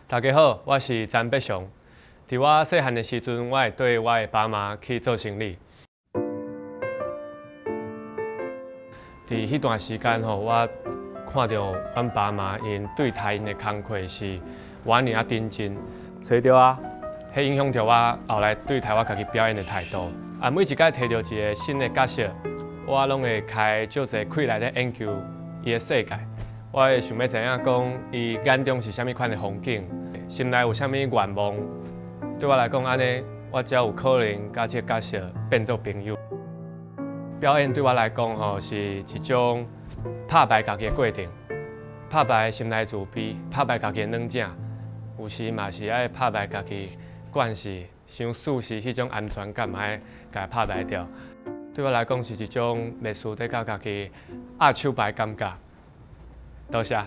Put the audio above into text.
大家好，我是詹伯雄。佇我細漢的時陣，我會綴我的爸媽去做生理。佇彼段時間吼，我看著阮爸媽𪜶對待𪜶的工課是遐爾仔認真，揣著啊，彼影響著我後來對待我家己表演的態度。啊，每一擺提著一个新的角色，我攏會開足濟氣力咧研究伊的世界。我會想欲知影講，伊眼中是啥物款的風景，心內有啥物願望。對我來講，按呢我才有可能佮這个角色變做朋友。表演對我來講吼，是一種拍敗家己的過程，拍敗心內自卑，拍敗家己的軟正，有時嘛是愛拍敗家己慣勢、傷舒適彼種安全感，嘛愛共拍敗掉。對我來講是一種袂輸咧佮家己握手牌感覺。多謝。